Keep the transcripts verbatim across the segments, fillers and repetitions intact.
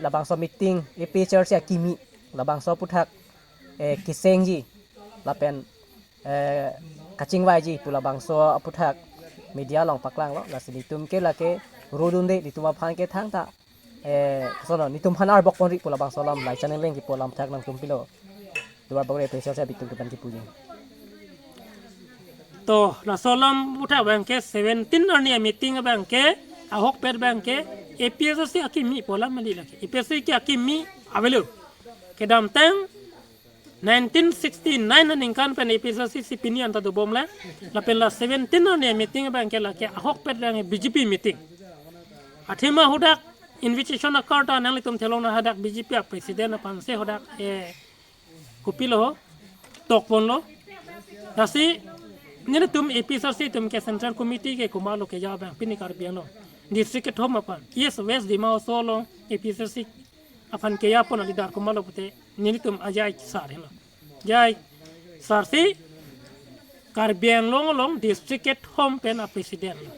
Labangso meeting A P H L C akimi, labangso aphuthak, eh, kesengji lapen, eh, kachingvaiji pu labangso aphuthak media along paklanglo. Lasi nelitum ke lake rodunde, nelitum aphan ke thangta, eh, sono nelitum aphan arbok ponri pu labangso alam, lai channel leng kipu alam thak nangtum pilo. Duar bagre A P H L C abitung kepan kipuji. To, laso alam aphuthak abang ke seventeen arni a-meeting abang ke, ahokpet abang ke, A P H L C akimi pu alam kali lake. A P H L C ke akimi avelo. Kedamtang nineteen sixty-nine aningkan pen A P H L C si pini anta dobomlang. Lapen la seventeen arni a-meeting abang ke lake ahokpet abang B J P meeting. Athema hadak invitation a-card ta nanglitum theklong nang, hadak B J P a-president aphan si hadak, eh, kopilo ho, tokponlo. Lasi nelitum A P H L C atum ke Central Committee ke komatlo keja abang, pini Karbi Anglong district kethom aphan, East West Dima Hasao along A P H L C aphan kejapon a-leader komatlo pute nelitum a-J I sir henlo. J I sir si Karbi Anglong along district kethom pen a-president lo.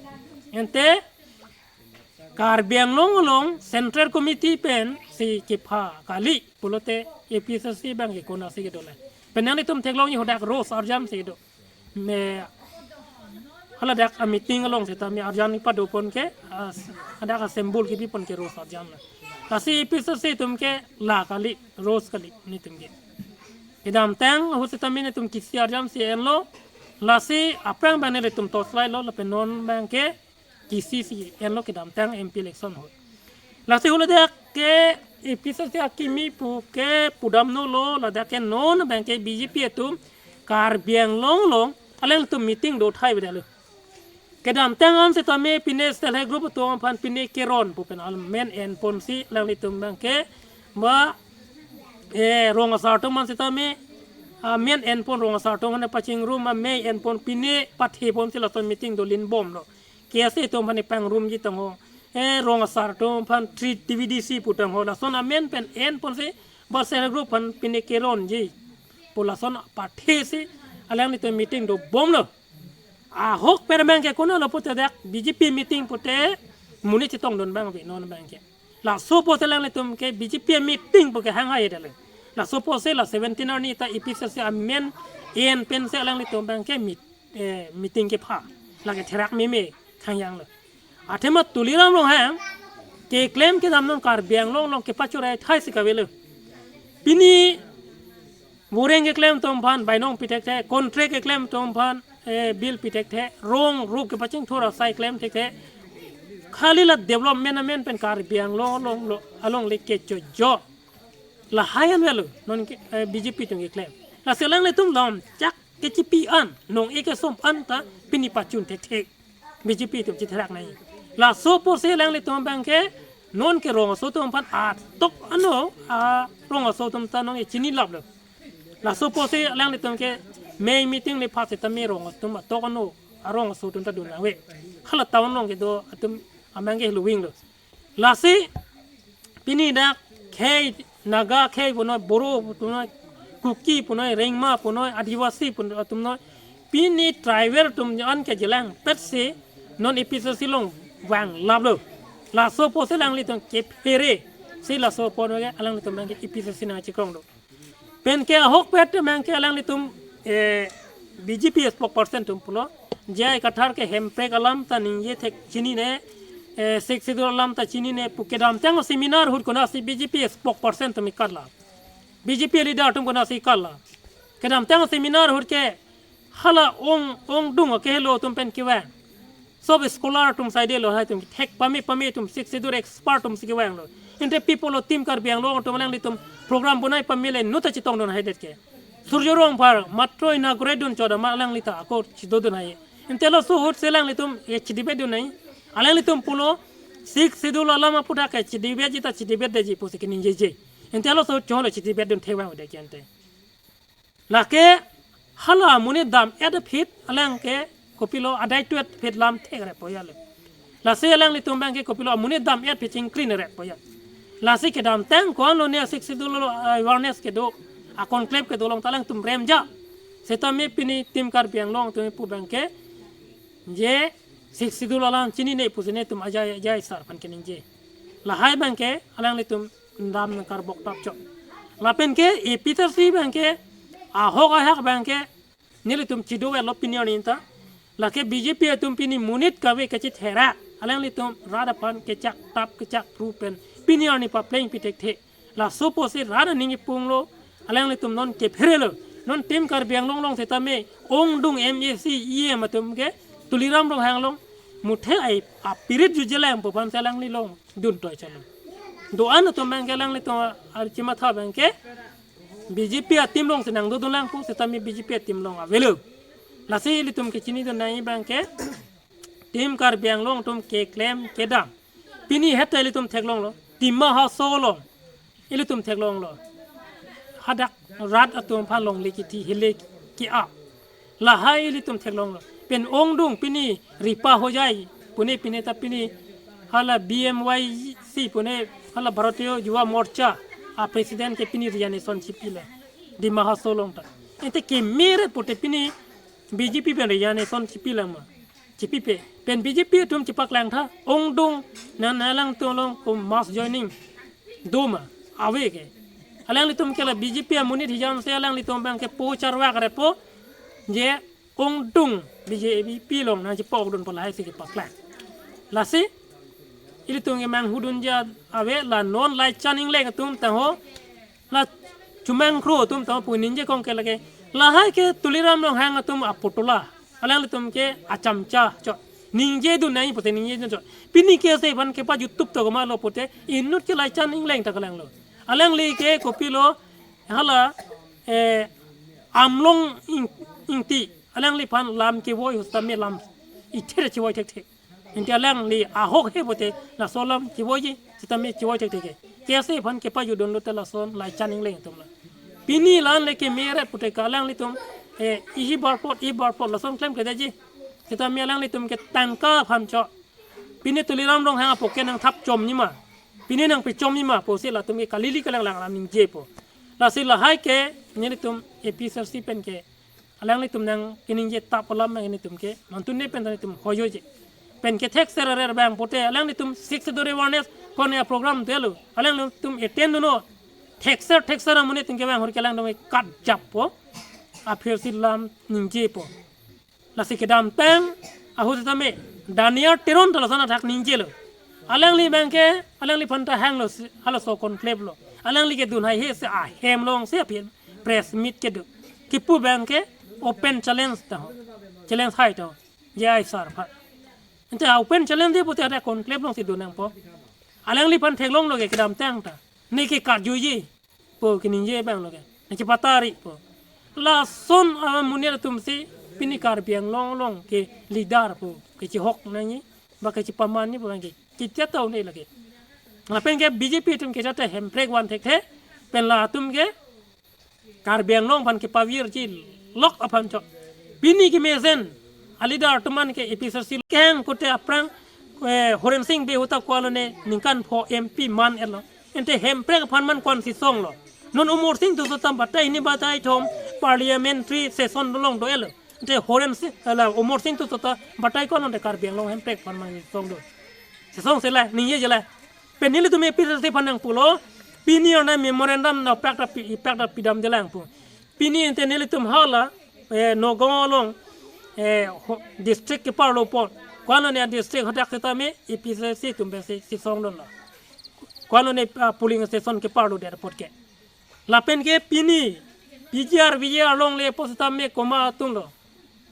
Ante Karbi Anglong along Central Committee pen si kepha kali pulote A P H L C abang ke konatsi kedo le? Pen nanglitum theklongji hadak Rose Arjan si do. Me haladak a-meeting along seta me arjan kepadopon ke, ah, hadak a-symbol kepipon ke Rose Arjan lo. Lasi A P H L C atum ke la kali, Rose kali nelitum ke. Kedamtang ahut seta me nelitum Kisi Arjan si enlo. Lasi aphrang abang nelitum torchlight lo, lapen non abang ke Kisi si enlo kedamtang M P election ahut. Lasi haladak ke A P H L C akimi pu ke pudamnolo, ladak ke non abang ke B J P atum Karbi Anglong along alanglitum meeting do thai beda lo. Kedamtang an seta me pine self help group atum aphan pine keron pu pen amen enponsi alanglitum abang ke ba, eh, rong asar atum an seta me, ah, amen enpon, rong asar atum aphan pachingrum, ah, mei enpon, pine patheponsi lason meeting do linbomlo. K S A atum aphan pangrumji tangho. Eh, rong asar atum aphan three T V D C pu tangho. Lason amen pen enponsi ba self help group aphan pine keronji pu lason pathesi alanglitum meeting dobomlo. Ahokpet abang ke konatlo pute dak B J P meeting pute monit chetongdun abang ave non abang ke. Laso apotsi alanglitum ke B J P meeting pu ke hang hai dale. Laso apotsi la seventeen arni ta A P H L C amen en pensi alanglitum abang ke meet, eh, meeting kepha. Lake therak meme khangjang lo. Athema Tuliram Ronghang keklem kedam non Karbi Anglong along kepachorei thaisi kavelo. Pini boreng keklem atum aphan bainong pi thekthe, contract keklem atum aphan, eh, bill pi thekthe, rong ru kepachingthur asai klem thekthe. Khali la development amen pen Karbi Anglong along lo, alongle kechojo. Lahai an avelo non ke, eh, B J P atum keklem. Lasi alanglitum lam chak kechipi an, nong-e kesom an ta pini pachun thekthe. B J P atum chitherak nai. Laso apotsi alanglitum abang ke non ke rong aso atum aphan atok ano, ah, rong aso atum ta nong-e chinilaplo. Laso apotsi alanglitum ke mei meeting le phat seta me rong atum atok ano, arong aso atum ta dun ave. Hala town along kedo atum abang ke helo wing lo. Lasi pini dak khei Naga khei punoi, Boro punoi, Kuki punoi, Rengma punoi, Adivasi pun atum noi. Pini tribal atum an ke jelangpetsi non A P H L C along vanglaplo. Laso apotsi alanglitum kepheresi laso apot ke alanglitum abang ke A P H L C nangchekrong do. Pen ke ahokpet abang ke alanglitum, eh, B J P spokesperson atum pulo, J I Kathar ke hemprek alam ta ningje thek chinine, eh, Sixth Schedule alam ta chinine pu kedamtang seminar ahut konatsi B J P spokesperson atum ikatla. B J P leader atum konatsi ikatla. Kedamtang seminar ahut ke hala ong, ongdung akehelo atum pen kevang. Sob scholar atum saide lo, hai atum thek pame pame atum, Sixth Schedule expert atum si kevanglo. Ante pi pulo, Team Karbi Anglong atum alanglitum program bonai pame le nu ta chetongdun haidet ke. Surjya Rongphar matro inaugurate dun chot amat alangli ta ako chidodun hai. Ante laso ahutsi alanglitum e chidebate dun hai. Alanglitum pulo Sixth Schedule alam aphuthak ke chidebate ji ta chidebate ji pusi keningjeje. Ante laso ahut cholo chidebate dun thevang ude ke ante. Lake hala amonit dam-et aphi alang ke kopilo adai tuet aphi lam thek repo ya le. Lasi alanglitum abang ke kopilo amonit dam-et aphi chingkrin repo ya. Lasi kedamtang ko-an lo ne Sixth Schedule lo, ah, awareness kedo, a-conclave kedo along ta alangtum remja. Setame pini Team Karbi Anglong atum pu abang ke je Sixth Schedule alam chinine pusi netum ajai ajai sar aphan keningje. Lahai abang ke alanglitum dam nangkarbok tap chot. Lapen ke A P H L C abang ke ahok ahak abang ke nelitum chido-etlo pini arni ta. Lake B J P atum pini monit kave kachithera, alanglitum rat aphan kechak tap kechak pru pen pini arni papleng pithekthe. Laso pusi rat aning ipunglo, alanglitum non kepherelo. Non Team Karbi Anglong along setame ongdung M A C E M atum ke Tuliram Ronghang along muthe ai apirit jujelang pu aphan si alangli along dun toi chalo. Do-an atum abang ke alanglitum archimatha abang ke B J P a-team along si nangdodunlang pu setame B J P a-team along avelo. Lasi ilitum kechinidun nangji abang ke Team Karbi Anglong atum keklem kedam. Pini heta ilitum theklonglo. Dima Hasao along ilitum theklonglo. Hadak rat atum aphan longle kithi hele ke-a. Lahai ilitum theklonglo. Pen ongdung pini Ripa Hojai pune pine ta pini hala B M Y C pune hala Bharatiya Yuva Morcha a-president ke pini resignation chipilo. Dima Hasao along ta. Ente kemeret pute pini B J P pen resignation chipilang ma. Chipipe. Pen B J P atum chipaklang tha. Ongdung nang alangtum along ko mass joining do ma. Ave ke. Alanglitum ke la B J P amonit hijam si alanglitum abang ke po charwak repo. Je ongdung B J P along nangchipokdun pu lahai si kepaklang. Lasi ilitum ke manghudun ja ave la non Laichan Engleng atum ta ho. La Chumang Kro atum ta ho pu ningje kong ke lake. Lahai ke Tuliram Ronghang atum aputula. Alanglitum ke achamcha chot. Ningjedun nangji pute ningjejun chot. Pini ke se aphan kepajuttup to koma lo pute inut ke Laichan Engleng ta kalanglo. Alangli ke kopilo hala eh, Amlong Ing-, Ingti. Alangliphan lam kevoi setame lam ithe chevoi thekthe. Ente alangli ahok he pute laso lam kevoiji setame chevoi thekthe ke. Ke se aphan kepajutdunlo te lason Laichan Engleng atum la. Pini la-an le kemeret pute ke alanglitum eh, isi barplot, isi barplot lason klemkledetji. Setame alanglitum ke tangka aphan chot. Pini Tuliram Ronghang apo ke nangthap chomji ma. Pini nangpechomji ma pusi latum ke kalili kalanglang alam ningjepo. Lasi lahai ke nelitum A P H L C pen ke alanglitum nangkeningje tap alam nelitum ke mantune pen nelitum hojoje. Pen kethekser arer abang pute alanglitum Sixth Schedule awareness ko-an a-program dolo. Alanglitum attend dunnon. Thekser thekser amonit atum ke abang hur ke alangtum ke katjappo. A-P H L C alam ningjepo. Lasi kedamtang ahut setame Daniel Teron ta lason athak ningjelo. Alangli abang ke, alangliphan ta hanglo si, halaso conclave lo. Alangli kedun hai he si ahem along si aphi press meet kedo. Kipu abang ke open challenge ta ho. Challenge hai ta ho. J I sir aphan. Ente open challenge de pute ada conclave along si dun nangpo. Alangliphan theklonglo ke kedamtang ta. Ne ke karjuji pu keningje abang lo ke. Nangchepatari pu. Lason amonit atum si pini Karbi Anglong along ke leader pu kechihok nangji ba kechipamanji pu abang ke. Ketia ta un-e lake. Lapen ke B J P atum ke jate Hemprek van thekthe. Pen latum ke Karbi Anglong aphan kepavirji lok aphan chot. Pini kemesen a-leader atum an ke A P H L C keng kote aphrang eh, Horen Sing Bey ahut ta ko-an lone ningkan pho M P man-etlo. Ente Hemprek aphan man ko-an si songlo. Non Amarsing Tisso ta batai hini batai thom parliamentary session dolong do-etlo. Ente Horen Sing, ala Amarsing Tisso ta batai ko-an lone Karbi Anglong Hemprek aphan man song do. Si song se la, ningjeje la. Pen nelitum A P H L C aphan nangpulo, pini arni memorandum nangpak ta pi, ipak ta pidamjelang pu. Pini ente nelitum hala, eh, Nagaon along, eh, ho-, district keparlo apot. Ko-an lone district hadak setame A P H L C atum pensi, si songdunlo. Ko-an lone, ah, polling station keparlodet apot ke. Lapen ke pini P G R, V G R along le apot setame komat atumlo.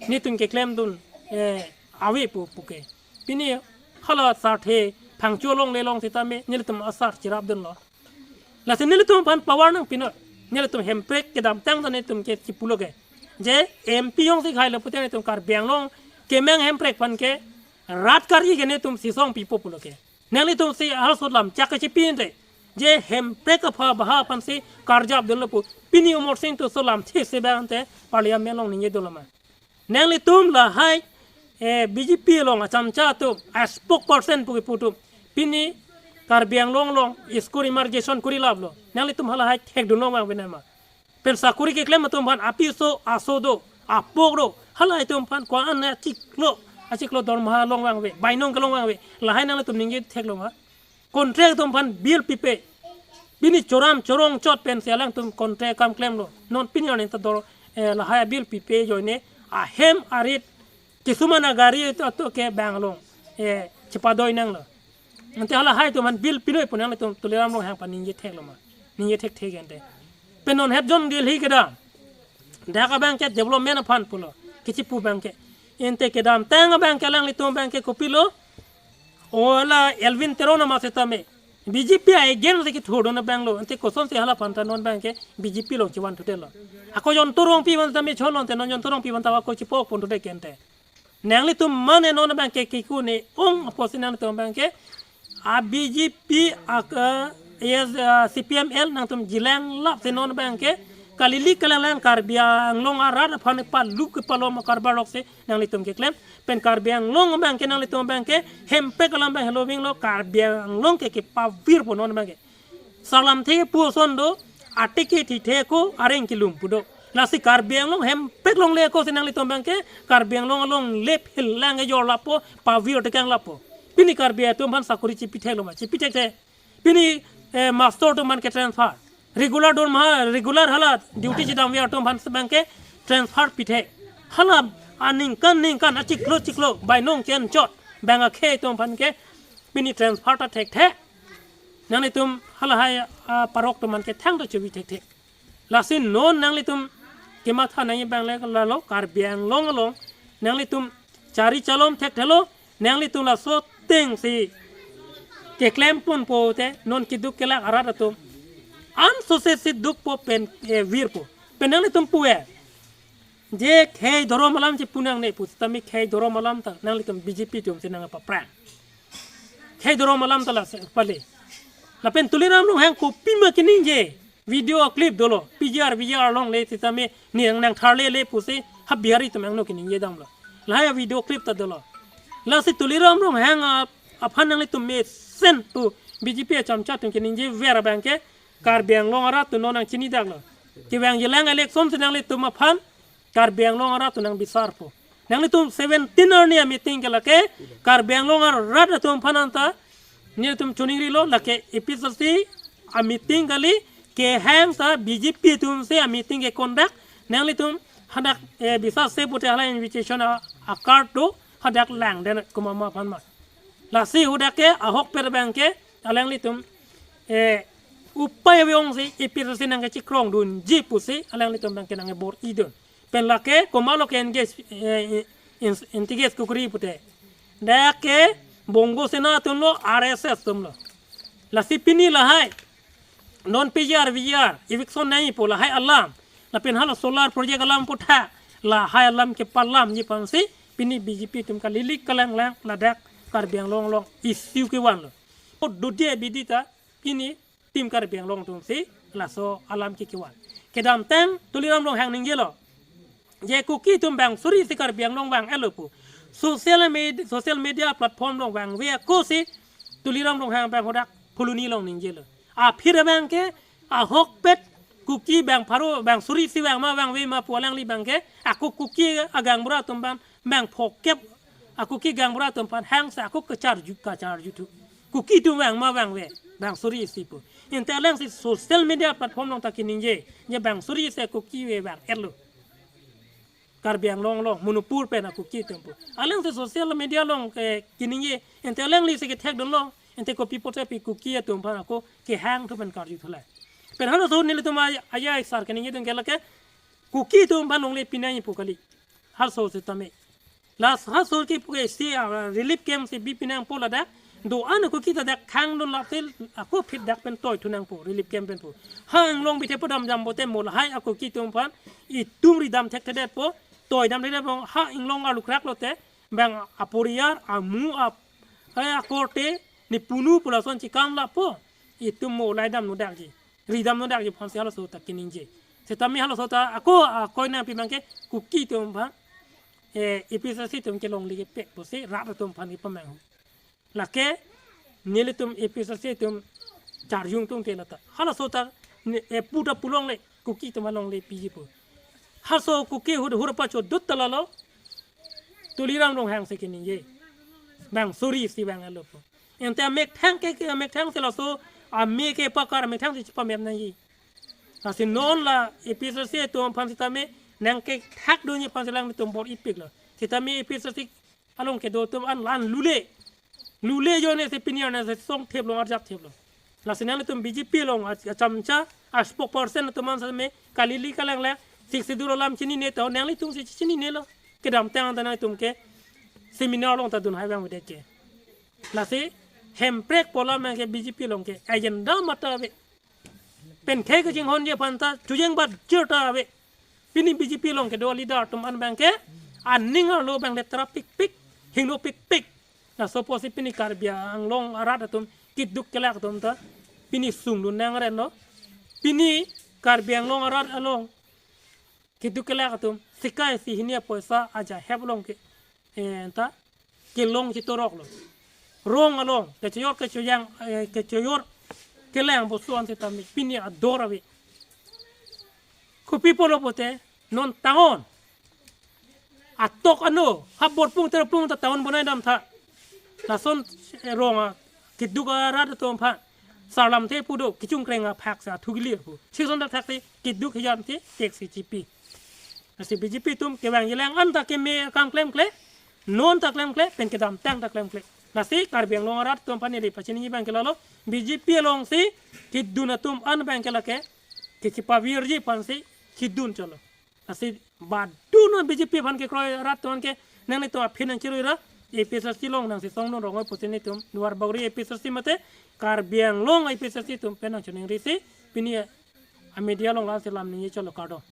Nelitum keklemdun, eh, ave pu, puke. Pini hala sarthe Phangcho along le along setame nelitum asar chirapdunlo. Lasi nelitum aphan power nangpinon. Nelitum Hemprek kedamtang ta nelitum ke chipulo ke. Je M P jongsi khailo pute nelitum Karbi Anglong kemang Hemprek aphan ke rat karji ke nelitum si song pipo pulo ke. Nanglitum si halaso alam chak kechipi ente. Je Hemprek apha baha aphan si karjapdunlo pu. Pini Amarsing Tisso alam thik se abang ante parliament along ningjedunlo ma. Nanglitum lahai, eh, B J P along achamcha atum, a-spokesperson pu kipu atum. Pini Karbi Anglong along school immigration kuri laplo. Nanglitum halahai thekdunlong abang bina ma. Pen sakuri keklem atum aphan apiso aso do, apok do. Halahai atum aphan ko-an achiklo, achiklo dormaha long vangve, bainong kelong vangve. Lahai nanglitum ningje theklong ha. Contract atum aphan bill pipe. Pini choram chorong chot pensi alangtum kontre kam klemlo. Non pini arni ta dor, eh, lahai abill pipe ajoine ahem arit kisuman agari atum ke bang along, eh, chepadoi nanglo. Ante halahai atum aphan bill pinoi pu nanglitum Tuliram Ronghang aphan ningje theklo ma. Ningje thekthek ante. Pen non het jon Delhi kedam. Dak abang ke development aphan pulo. Kechipu abang ke. Ante kedamtang abang ke alanglitum abang ke kopilo. O la Elwin Teron ama setame B J P against si kethurdun abang lo. Ante kosonsi hala aphan ta non abang ke B J P along chevan thudetlo. Ako Jayanta Rongpi aphan setame chonlo ante non Jayanta Rongpi aphan ta ako chipok pon thudet ke ante. Nanglitum mane non abang ke kikune ong apotsi nangtum abang ke a B J P ak, eh, yes, eh, C P M L nangtum jilang lap si non abang ke kalili kalanglang Karbi Anglong arat aphan palu kepalom karbar lok si nanglitum keklem. Pen Karbi Anglong abang ke nanglitum abang ke hempek alam abang heloving lo Karbi Anglong ke kepavirpo non abang ke. Sarlamthe pu ason do, atike thithe ko areng kelum pu do. Lasi Karbi Anglong hempek longle ako si nanglitum abang ke Karbi Anglong along lep hilang ejor lapo, pavir tekang lapo. Pini Karbi atum aphan sakori chipitheklo ma, chipithek the. Pini, eh, master atum aphan ke transfer. Regular dorma, regular hala duty chedamver atum aphan abang ke transfer pithek. Hala aningkan ningkan achiklo chiklo bainong ken chot bang akhei atum aphan ke pini transfer ta thekthe. Nanglitum halahai, ah, parok atum aphan ke thangta chovi thekthe. Lasi non nanglitum kematha nangji abang le lalo Karbi Anglong along nanglitum chari chalom thekthelo, nanglitum laso atengsi keklem ponpo te non keduk kelak arat atum an sose si dukpo pen, eh, virpo. Pen nanglitum pu-e je khei dhorom alam chepu nangne pu setame khei dhorom alam ta nanglitum B J P atum si nangpaprang. Khei dhorom alam ta la se pale. Lapen Tuliram Ronghang kopima keningje video clip dolo. P G R, V G R along le setame ni nang nangtharle le pusi ha Bihari atum angno keningje damlo. Lahai video clip ta dolo. Lasi Tuliram Ronghang a, aphan nanglitum mesen pu B J P achamcha atum keningjever abang ke Karbi Anglong arat atum non nangchinidak lo. Kevang jelang election si nanglitum aphan Karbi Anglong arat atum nangbisarpo. Nanglitum seventeen arni a-meeting ke lake Karbi Anglong arat atum aphan anta nelitum choningrilo, lake A P H L C a-meeting kali, kehang ta B J P atum si a-meeting ke-conduct. Nanglitum hadak, eh, bisarse pute hala invitation a, a-card do, hadak langdun komat ma aphan ma. Lasi hadak ke ahokpet abang ke alanglitum, eh, upai ave ongsi A P H L C nangkechekrongdunji pusi alanglitum abang ke nangbor-idun. Pen lake komatlo ke-engage, eh, in-, engage kukri pute. Dak ke Bongo Sena atum lo, R S S atum lo. Lasi pini lahai non P G R, V G R eviction nangji pu lahai alam, lapen hala solar project alam puthot lahai alam kepalamji aphansi pini B J P atum kalili kalanglang ladak Karbi Anglong along issue kevanlo. Dodi abidi ta pini Team Karbi Anglong atum si laso alam ke kevan. Kedamtang Tuliram Ronghang ningjelo, je Kuki atum bang suri si Karbi Anglong vang-etlo pu social med-, social media platform along vangve ako si Tuliram Ronghang abang hadak Phuloni along ningjelo. Aphi abang ke ahokpet Kuki bang pharo bang suri si vang ma vangve ma pu alangli abang ke ako Kuki agaonbura atum aphan bang phokep ako Kuki gaonbura atum aphan hangsa ako kacharju, kacharjuthu. Kuki atum vang ma vangve, bang suri isi pu. Ante alangsi social media platform along ta keningje, je bang suri isi Kuki ave vang-etlo. Karbi Anglong along, Manipur pen ako Kuki atum pu. Alangsi social media along ke keningje, ante alangli si kethekdunlo, ante kopi apotsi pi Kuki atum aphan ako kehangthu pen karjuthu la. Pen halaso nelitum a-, ajai sar keningjedun ke lake, Kuki atum aphan longle pinangji pu kali. Halaso setame. Lasi halaso kipu ke si, ah, relief camp si bi pinangpo ladak. Do-an ako Kuki ta dak khangdun lap si ako aphi dak pen toithu nangpo relief camp pen pu. Ha inglong bithe padam jam pote mo lahai ako Kuki atum aphan itum ridam thekthedetpo, toidam thekthedetpo, ha inglong arlukrak lote bang aporiyar, amu ap, eh, akorte, nepunu pu lason chekam lapo. Itum mo laidamnodakji, ridamnodakji aphansi halaso ta keningje. Setame halaso ta ako, ah, koina pi abang ke Kuki atum aphan, eh, A P H L C atum kelongle kepek pusi rat atum aphan kepamanghu. Lake nelitum A P H L C atum charjungtungte lata. Halaso ta ne, eh, pu ta pu longle Kuki atum alongle piji pu. Halaso Kuki hur, hur pachodut ta lalo Tuliram Ronghang si keningje. Bang suri si vang-etlo pu. Ante amethang ke, ke amethang si laso Ame ke pakar methang si chepamep nangji. Lasi non la A P H L C atum aphan sitame nangkethak dunji aphan si alangtum bor-ipiklo. Sitame A P H L C along kedo atum an lan lule. Lule ajoine si pini arni si song theplo, arjap theplo. Lasi nanglitum B J P along a-, achamcha, a spokesperson atum an sitame kalili kalangle, Sixth Schedule alam chinine to, nanglitum si chininelo. Kedamtang ta nangtum ke seminar along ta dun hai abang bede ke. Lasi Hemprek pu alam ke B J P along ke agenda mata ave. Penkhei kachinghonji aphan ta chojeng bat jir ta ave. Pini B J P along kedo leader atum an abang ke aning arlo abang le trap pikpik, hingno pikpik. Laso apotsi pini Karbi Anglong arat atum keduk kelak atum ta pini sungdun nang aren lo. Pini Karbi Anglong arat along keduk kelak atum sikai si hini apoisa ajahep along ke, eh, ta kelong chitoroklo. Rong along kechoyor kechoyang, eh, kechoyor kelang bosuan sitame pini ador ave. Kopi pulo pulote non town atok ano habor pung terpung ta town bonai damtha. Lason, eh, rong a keduk arat atum aphan sarlamthe pu do, kechungkreng aphak sa thugilir pu. Sison dak thak si keduk hijan si kek si chipi. Lasi B J P atum kevang jelang an ta keme akam klemkle, non ta klemkle, pen kedamtang ta klemkle. Lasi Karbi Anglong arat atum aphan neli pachiniji abang ke lalo, B J P along si kedun atum an abang ke lake kechipavirji aphan si kedun cholo. Lasi badun non B J P aphan kekroi arat atum an ke nanglitum aphi nangchirui ra, A P H L C along nangsi songdun rong oi pusi nelitum Duarbagori A P H L C mate Karbi Anglong A P H L C atum pen nangchiningri si pini a media along la si lam ningje cholo, kardom.